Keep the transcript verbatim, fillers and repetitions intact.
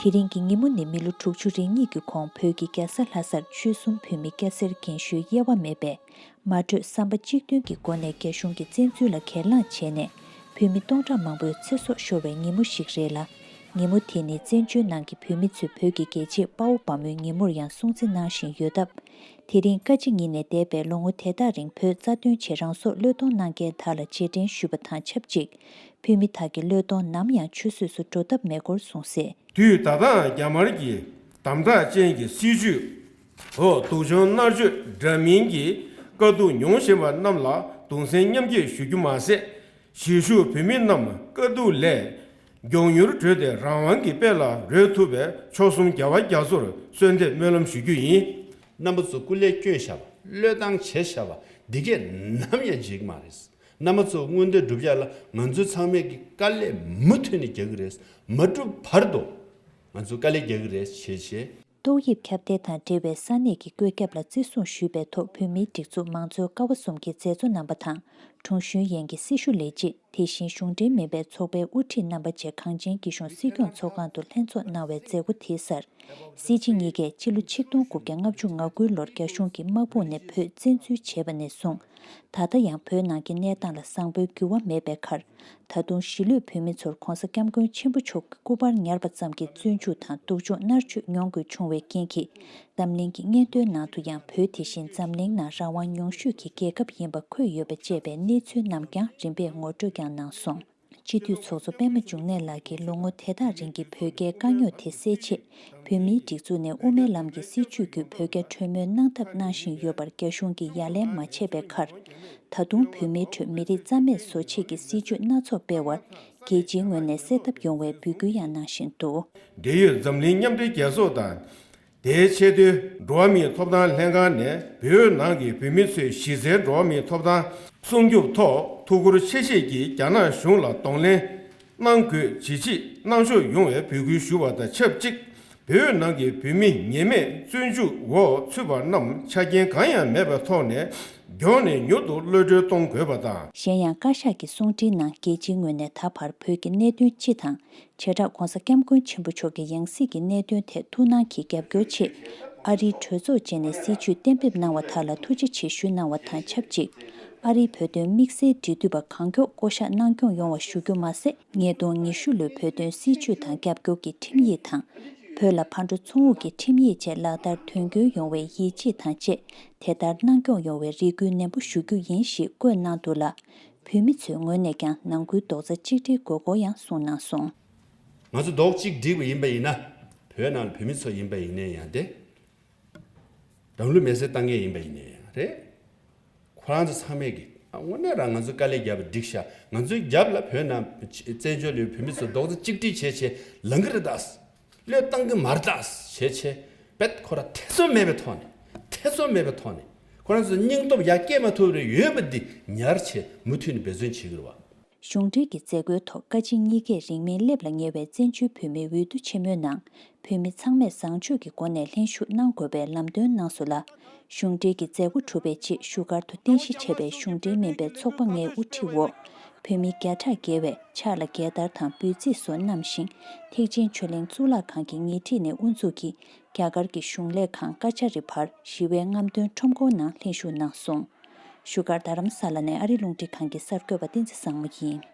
དེ་རིང་གི་ཉིན་མོ་ནི་མི་ལོ་དྲུག་ཅུ་རེ་གཉིས་ཀྱི་གོང་བོད་ཀྱི་རྒྱལ་ས་ལྷ་སར་ཆོལ་གསུམ་བོད་མི་སྐྱ་སེར་རྒན་གཞོན་དབྱེ་བ་མེད་པས། མ་གྲོས་བསམ་པ་གཅིག་མཐུན་གྱི་སྒོ་ནས་རྒྱ་གཞུང་གི་བཙན་འཛུལ་ལ་གྱེན་ལངས་བྱས་ནས། བོད་མི་སྟོང་ཕྲག་མང་པོའི་ཚེ་སྲོག་ཤོར་བའི་ཉིན་མོ་ཞིག་རེད་ལ། ཉིན་མོ་དེ་ནི་བཙན་བྱོལ་ནང་གི་བོད་མི་ཚོས་བོད་ཀྱི་རྒྱལ་གཅེས་དཔའ་བོ་དཔའ་མོའི་ཉིན་མོར་ཡང་སྲུང་བརྩི་གནང་བཞིན་ཡོད་སྟབས། དེ་རིང་བཀའ་སྤྱི་ཉིད་ནས་འདས་པའི་ལོ་ངོ་དེ་དག་རིང་བོད་རྩ་དོན་ཆེད་རང་སྲོག་བློས་གཏོང་གནང་མཁན་དག་ལ་རྗེས་དྲན་ཞུས་པ་དང་ཆབས་ཅིག་བོད་མི་དག་གི་བློས་གཏོང་ནམ་ཡང་ཆུད་ཟོས་སུ་འགྲོ་ཐབས་མེད་སྐོར་གསུངས་གསལ། དུས་ད་ལྟའང་རྒྱ་དམར་གྱི་དམ་དྲག་ཅན་གྱི་སྲིད་བྱུས་འོག་སྡུག་སྦྱོང་མནར་གཅོད་འདྲ་མིན་གྱི་དཀའ་སྡུག་མྱོང་བཞིན་པ་རྣམས་ལ་གདུང་སེམས་མཉམ་སྐྱེད་ཞུ་རྒྱུ་མ་ཟད། གཞིས་བཞུགས་བོད་མི་རྣམས་དཀའ་སྡུག་ལས་མགྱོགས་མྱུར་གྲོལ་ཏེ་རང་དབང་གི་དཔལ་ལ་རོལ་ཐུབ་པའི་མཆོག་གསུམ་རྒྱལ་བ་རྒྱ་མཚོར་གསོལ་འདེབས་སྨོན་ལམ་ཞུ་རྒྱུ་ཡིན། རྣམ་པ་ཚོ་སྐུ་ལས་བསྐྱོན་བཞག་པ། བློས་བཏང་བྱས་བཞག་པ་འདི་གས་ནམ་ཡང་བརྗེད་ཀྱི་མ་རེད། རྣམ་པ་ཚོ་མངོན་འདོད་སྒྲུབ་ཡ་ལ་ང་ཚོ་ཚང་མས་ཀྱི་དཀའ་ལས་མུ་མཐུད་ནས་རྒྱག་གི་རེད། མ་གྲུབ་བར་དུ་ང་ཚོ་དཀའ་ལས་རྒྱག་གི་རེད་ཞེས་བཤད། ཏོག་དབྱིབས་ཁྱབ་གདལ་དང་འབྲེལ་བའི་ས་གནས་ཀྱི་བཀོད་ཁྱབ་ལ་བརྩི་སྲུང་ཞུས་པའི་ཐོག་བོད་མིའི་སྒྲིག་འཛུགས་མང་གཙོའི་ཀ་བ་གསུམ་གྱི་མཛད་གཙོ་རྣམ་པ་དང་། དྲུང་གཞོན་ཡན་གྱི་སྲི་ཞུ་ལས་བྱེད། དེ་བཞིན་གཞུང་འབྲེལ་མིན་པའི་ཚོགས་པའི་དབུ་ཁྲིད་རྣམ་པ་བཅས་གངས་ཅན་སྐྱིད་གཤོངས་སྲིད་སྐྱོང་ཚོགས་ཁང་དུ་ལྷན་ཚོགས་གནང་བའི་མཛད་སྒོ་དེའི་སར། སྲིད་སྤྱི་གཉིས་ཀས་ཕྱི་ལོ་ཆིག་སྟོང་དགུ་བརྒྱ་ལྔ་བཅུ་ང་དགུ་ལོར་རྒྱ་གཞུང་གི་དམག་དཔུང་ནས་བོད་བཙན་འཛུལ་བྱས་པ་ནས་བཟུང་། ད་ལྟ་ཡང་བོད་ནང་གི་གནས་སྟངས་ལ་བཟང་པོའི་འགྱུར་བ་མེད་པའི་ཁར། ད་དུང་གཞིས་ལུས་བོད་མི་ཚོར་༧གོང་ས་༧སྐྱབས་མགོན་ཆེན་པོ་མཆོག་གི་སྐུ་པར་ཉར་བ་ཙམ་གྱིས་བཙོན་འཇུག་དང་སྡུག་སྦྱོང་མནར་གཅོད་མྱོང་དགོས་བྱུང་བའི་རྐྱེན་གྱིས། འཛམ་གླིང་གི་སྙན་ཐོའི་ནང་དུ་ཡང་བོད་དེ་བཞིན་འཛམ་གླིང་ནང་རང་དབང་ཉུང་ཤོས་ཀྱི་རྒྱལ་ཁབ་ཡིན་པ་འཁོད་ཡོད་པ་བཅས་པའི་གནས་ཚུལ་རྣམས་ཀྱང་རིམ་པས་ངོ་སྤྲོད་ཀྱང་གནང་སོང་། སྤྱི་འཐུས་ཚོགས་གཙོ་པད་མ་འབྱུང་གནས་ལགས་ཀྱིས་ལོ་ངོ་དེ་དག་རིང་གི་བོད་རྒྱའི་དཀའ་རྙོག་དེ་སེལ་ཆེད། བོད་མིའི་སྒྲིག་འཛུགས་ནས་དབུ་མའི་ལམ་གྱི་སྲིད་བྱུས་བརྒྱུད་བོད་རྒྱ་གྲོས་མོལ་གནང་ཐབས་གནང་བཞིན་ཡོད་པར་རྒྱ་གཞུང་གིས་ཡ་ལན་མ་བྱས་པའི་ཁར། ད་དུང་བོད་མིའི་ཁྲོད་མི་རིགས་རྩ་མེད་བཟོ་ཆེད་ཀྱི་སྲིད་བྱུས་སྣ་ཚོགས་སྤེལ་བར། རྒྱལ་སྤྱིའི་ངོས་ནས་སེལ་ཐབས་ཡོང་བའི་འབོད་སྐུལ་ཡང་གནང་བཞིན་འདུག་འབྲེལ་ཡོད་འཛམ་གླིང་མཉམ་འབྲེལ་རྒྱལ་ཚོགས་དང་། དེའི་ཆེས་མཐོའི་འགྲོ་བ་མིའི་ཐོབ་ཐང་ལྷན་ཁང་ནས་བོད་ནང་གི་བོད་མི་ཚོའི་གཞི་རྩའི་འགྲོ་བ་མིའི་ཐོབ་ཐང་སྲུང་སྐྱོབ་ཐོག་ཐུགས་ཁུར་ཆེ་བཞེས་ཀྱིས་རྒྱ་ནག་གཞུང་ལ་གདོང་ལེན་གནང་དགོས་ཇི་ཆེ་གནང་ཕྱོགས་ཡོང་བའི་འབོད་སྐུལ་ཞུ་བ་དང་ཆབས་ཅིག་བོད་ནང་གི་བོད་མི་ཉེས་མེད་བཙོན་འཇུག་འོག་ཚུད་པ་རྣམས་ཆ་རྐྱེན་གང་ཡང་མེད་པའི་ཐོག་ནས་མགྱོགས་ནས་མྱུར་དུ་གློད་གྲོལ་གཏོང་དགོས་པ་དང་། གཞན་ཡང་བཀའ་ཤག་གི་གསུང་འཕྲིན་ནང་རྒྱལ་སྤྱིའི་ངོས་ནས་ད་བར་བོད་ཀྱི་གནད་དོན་སྤྱི་དང་། བྱེ་བྲག་༧གོང་ས་༧སྐྱབས་མགོན་ཆེན་པོ་མཆོག་གི་ཡང་སྲིད་ཀྱི་གནད་དོན་ཐད་ཐུགས་སྣང་གིས་རྒྱབ་སྐྱོར་ཆེད། ཨ་རིའི་གྲོས་ཚོགས་བཅས་ནས་སྲིད་བྱུས་གཏན་འབེབས་གནང་བ་དག་ལ་ཐུགས་རྗེ་ཆེ་ཞུ་གནང་བ་དང་ཆབས་ཅིག་ཨ་རིའི་བོད་དོན་དམིགས་བསལ་འབྲེལ་མཐུད་པ་གང་མགྱོགས་བསྐོ་གཞག་གནང་སྐྱོང་ཡོང་བ་ཞུ་རྒྱུ་མ་ཟད། ཉིས་སྟོང་ཉི་ཤུ་ལོའི་བོད་དོན་སྲིད་བྱུས་དང་རྒྱབ་སྐྱོར་གྱི་ཁྲིམས་ཡིག་དང་། བོད་ལ་ཕར་འགྲོ་ཚུར་འོང་གི་ཁྲིམས་ཡིག་བཅས་ལག་བསྟར་དོན་འཁྱོལ་ཡོང་བའི་ཡིད་ཆེས་དང་བཅས། དེ་ལྟར་གནང་སྐྱོང་ཡོང་བའི་རེ་སྐུལ་ནན་པོ་ཞུ་རྒྱུ་ཡིན་ཞེས་བཀོད་གནང་འདུག་ལ། བོད་མི་ཚོའི་ངོས་ནས་ཀྱང་ནང་ཁུལ་རྡོག་རྩ་གཅིག་སྒྲིལ་དགོས་སྐོར་ཡང་གསུངས་གནང་སོང་། ང་ཚོ་རྡོག་གཅིག་སྒྲིལ་བ་ཡིན་པ་ཡིན་ན། བོད་ནང་ལ་བོད་མི་ཚོ་ཡིན་པ་ཡིན་ནའི་ཡང་དེ། རང་ལུས་མེར་སྲེག་བཏང་མཁན་ཡིན་པ་ཡིན་ནའི་ཡང་རེད། ཁོ་རང་ཚོ་ཚང་མས་ཀྱི་ཨ་དངོས་གནས་རང་ང་ཚོ་དཀའ་ལས་བརྒྱབ་པ་འགྲིག་ཤག་ང་ཚོའི་རྒྱབ་ལ་བོད་ནང་བཙན་བྱོལ་ལ་ཡོད་བོད་མི་ཚོ་རྡོག་རྩ་གཅིག་སྒྲིལ་བྱས་བྱས་ལངས་ཀྱི་རེད་ད། བློས་བཏང་གི་མ་རེད་ད་བྱས་བྱས་བེད་ཁོ་ར་ཐེ་ཚོམ་མེད་པའི་ཐོག་ནས་ཐེ་ཚོམ་མེད་པའི་ཐོག་ནས་ཁོ་རང་ཚོ་སྙིང་སྟོབས་ཡར་སྐྱེད་མ་ཐུབ་རེ་ཡོད་པ་འདི་ཉར་བྱས་མུ་མཐུད་ནས་འབད་བརྩོན་བྱེད་ཀྱི་རེད་བ། གཞུང་འབྲེལ་གྱི་མཛད་སྒོའི་ཐོག་བཀའ་སྤྱི་གཉིས་ཀས་རིང་མིན་སླེབས་ལ་ཉེ་བའི་བཙན་བྱོལ་བོད་མིའི་འོས་བསྡུ་ཆེན་མོའི་ནང་བོད་མི་ཚང་མས་བཟང་སྤྱོད་ཀྱི་སྒོ་ནས་ལྷན་ཞུགས་གནང་དགོས་པའི་ལམ་སྟོན་གནང་སོང་ལ། གཞུང་འབྲེལ་གྱི་མཛད་སྒོ་གྲུབ་པའི་རྗེས་བཞུགས་སྒར་དུ་རྟེན་གཞི་བྱས་པའི་གཞུང་འབྲེལ་མིན་པའི་ཚོགས་པ་ལྔའི་དབུ་ཁྲིད་འོག་བོད་མི་བརྒྱ་ཕྲག་བརྒལ་བས་ཕྱག་ལ་རྒྱལ་དར་དང་འབོད་ཚིག་སོགས་བསྣམས་ཤིང་། ཐེག་ཆེན་ཆོས་གླིང་གཙུག་ལག་ཁང་གི་ཉེ་འཁྲིས་ནས་དབུ་འཛུགས་ཀྱིས་རྒྱ་གར་གྱི་གཞུང་ལས་ཁང་ཀ་ཆ་རི་བར་ཞི་བའི་རྔམ་སྟོན་ཁྲོམ་སྐོར་ནང་ལྷན་ཞུགས་གནང་སོང་། བཞུགས་སྒར་རྡ་རམ་ས་ལ་ནས་ཨ་རི་རླུང་འཕྲིན་ཁང་གི་གསར་འགོད་པ་བསྟན་འཛིན་བཟང་མོ་ཡིན།